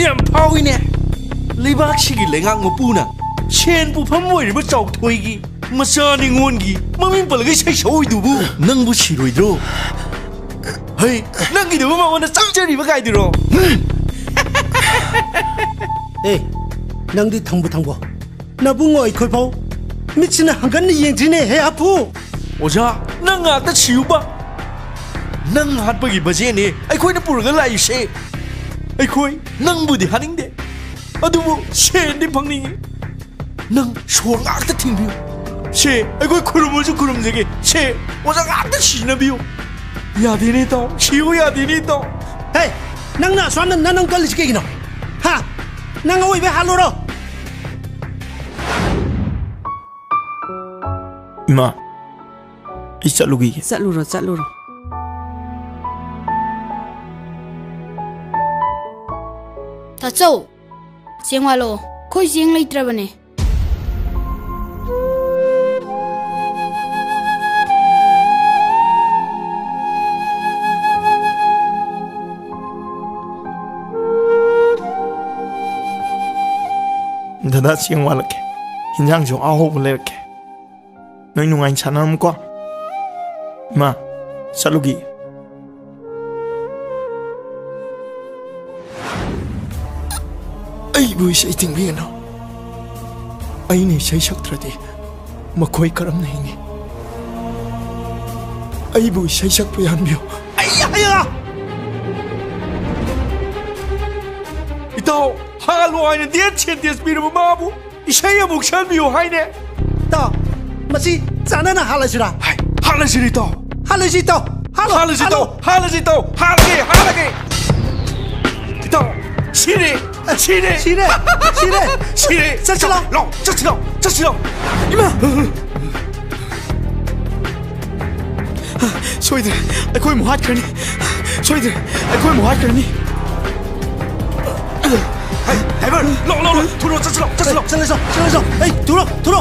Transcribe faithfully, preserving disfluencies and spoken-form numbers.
ꯌꯥꯝ ꯐꯥꯎꯏꯅꯦ꯫ ꯂꯩꯕꯥꯛꯁꯤꯒꯤ ꯂꯩꯉꯥꯛ ꯃꯄꯨꯅ ꯁꯦꯟ ꯄꯨꯐꯝ ꯑꯣꯏꯔꯤꯕ ꯆꯥꯎꯊꯣꯏꯒꯤ ꯃꯆꯥ ꯅꯤꯉꯣꯟꯒꯤ ꯃꯃꯤꯡ ꯄꯜꯂꯒ ꯏꯁꯩ ꯁꯛꯑꯣꯏꯗꯨꯕꯨ ꯅꯪꯕꯨ ꯁꯤꯔꯣꯏꯗ꯭ꯔꯣ? ꯍꯩ, ꯅꯪꯒꯤꯗꯨꯕꯨ ꯃꯉꯣꯟꯗ ꯆꯪꯖꯔꯤꯕ ꯀꯥꯏꯗꯨꯔꯣ? ꯑꯦ, ꯅꯪꯗꯤ ꯊꯪꯕꯨ ꯊꯪꯕꯣ? ꯅꯕꯨꯡꯉꯣ ꯑꯩꯈꯣꯏꯐꯥꯎ ꯃꯤꯠꯁꯤꯅ ꯍꯪꯒꯟꯅ ꯌꯦꯡꯗ꯭ꯔꯤꯅꯦ, ꯍꯦ ꯍꯥꯄꯨ꯫ ꯑꯣꯖꯥ, ꯅꯪ ꯉꯥꯛꯇ ꯁꯤꯌꯨꯕ꯫ ꯅꯪ ꯍꯥꯠꯄꯒꯤ ꯕꯖꯦꯠꯅꯦ ꯑꯩꯈꯣꯏꯅ ꯄꯨꯔꯒ ꯂꯥꯛꯏꯁꯦ꯫ ꯑꯩꯈꯣꯏ ꯅꯪꯕꯨꯗꯤ ꯍꯥꯠꯅꯤꯡꯗꯦ, ꯑꯗꯨꯕꯨ ꯁꯦꯟꯗꯤ ꯐꯪꯅꯤꯡꯉꯤ꯫ ꯅꯪ ꯁꯣꯔ ꯉꯥꯛꯇ ꯊꯤꯡꯕꯤꯌꯨ꯫ ꯁꯦ, ꯑꯩꯈꯣꯏ ꯈꯨꯔꯨꯝꯃꯁꯨ ꯈꯨꯔꯨꯝꯖꯒꯦ꯫ ꯁꯦ, ꯑꯣꯖꯥ ꯉꯥꯛꯇ ꯁꯤꯅꯕꯤꯌꯨ꯫ ꯌꯥꯗꯦꯅꯦ, ꯏꯇꯥꯎ꯫ ꯁꯤꯌꯨ ꯌꯥꯗꯦꯅꯦ, ꯏꯇꯥꯎ꯫ ꯍꯦ, ꯅꯪꯅ ꯑꯁꯨꯌꯥꯝꯅ ꯅꯅꯪ ꯀꯜꯂꯤꯁꯤ ꯀꯩꯒꯤꯅꯣ? ꯍꯥ? ꯅꯪ ꯑꯋꯣꯏꯕ ꯍꯥꯜꯂꯨꯔꯣ꯫ ꯏꯃꯥ, ꯑꯩ ꯆꯠꯂꯨꯈꯤꯒꯦ꯫ ꯆꯠꯂꯨꯔꯣ, ꯆꯠꯂꯨꯔꯣ꯫ ꯇꯥꯆꯧ, ꯆꯦꯡ ꯋꯥꯠꯂꯣ꯫ ꯑꯩꯈꯣꯏ ꯆꯦꯡ ꯂꯩꯇ꯭ꯔꯕꯅꯦ꯫ ꯗꯗꯥ, ꯆꯦꯡ ꯋꯥꯠꯂꯛꯀꯦ꯫ ꯍꯤꯟꯖꯥꯡꯁꯨ ꯑꯍꯥꯎꯕ ꯂꯩꯔꯛꯀꯦ꯫ ꯅꯣꯏ ꯅꯨꯡꯉꯥꯏꯅ ꯁꯥꯟꯅꯔꯝꯃꯨꯀꯣ꯫ ꯏꯃꯥ, ꯆꯠꯂꯨꯈꯤꯒꯦ꯫ ꯑꯩꯕꯨ ꯏꯁꯩ ꯊꯤꯡꯕꯤꯒꯅꯨ꯫ ꯑꯩꯅ ꯏꯁꯩ ꯁꯛꯇ꯭ꯔꯗꯤ ꯃꯈꯣꯏ ꯀꯔꯝꯅ ꯍꯤꯡꯉꯤ? ꯑꯩꯕꯨ ꯏꯁꯩ ꯁꯛꯄ ꯌꯥꯍꯟꯕꯤꯌꯨ꯫ ꯑꯩ, ꯑꯩ, ꯑ! ꯏꯇꯥꯎ, ꯍꯥꯠꯂꯣ ꯍꯥꯏꯅ death sentence ꯄꯤꯔꯕ ꯃꯥꯕꯨ ꯏꯁꯩ ꯑꯃꯨꯛ ꯁꯛꯍꯟꯕꯤꯌꯨ ꯍꯥꯏꯅꯦ꯫ ꯏꯇꯥꯎ, ꯃꯁꯤ ꯆꯥꯟꯅꯅ ꯍꯥꯠꯂꯁꯤꯔꯥ? ꯍꯥꯏ, ꯍꯥꯠꯂꯁꯤꯔ ꯏꯇꯥꯎ? ꯍꯥꯠꯂꯁꯤ ꯏꯇꯥꯎ, ꯍꯥꯠꯂꯣ, ꯍꯥꯠꯂꯁꯤ ꯏꯇꯥꯎ, ꯍꯥꯠꯂꯣ꯫ ꯍꯥꯠꯂꯁꯤ ꯏꯇꯥꯎ, ꯍꯥꯠꯂꯒꯦ, ꯍꯥꯠꯂꯒꯦ꯫ ꯏꯇꯥꯎ, ꯁꯤꯔꯦ, ꯁꯤꯔꯦ꯫ ꯁꯤꯔꯦ, ꯁꯤꯔꯦ꯫ ꯁꯤꯔꯦ꯫ ꯆꯠꯁꯤ ꯂꯥꯎ꯫ ꯂꯥꯎ, ꯆꯠꯁꯤ ꯂꯥꯎ, ꯆꯠꯁꯤ ꯂꯥꯎ꯫ ꯏꯃꯥ! ꯁꯣꯏꯗ꯭ꯔꯦ, ꯑꯩꯈꯣꯏ ꯑꯃꯨꯛ ꯍꯥꯠꯈ꯭ꯔꯅꯤ꯫ ꯁꯣꯏꯗ꯭ꯔꯦ, ꯑꯩꯈꯣꯏ ꯑꯃꯨꯛ ꯍꯥꯠꯈ꯭ꯔꯅꯤ꯫ ꯍꯩ, driver, ꯂꯥꯎ, ꯂꯥꯎ, ꯂꯥꯎ, ꯊꯨꯔꯣ, ꯆꯠꯁꯤ ꯂꯥꯎ, ꯆꯠꯁꯤ ꯂꯥꯎ꯫ ꯆꯠꯂꯁꯤ, ꯆꯠꯂꯁꯤ꯫ ꯍꯩ, ꯊꯨꯔꯣ, ꯊꯨꯔꯣ꯫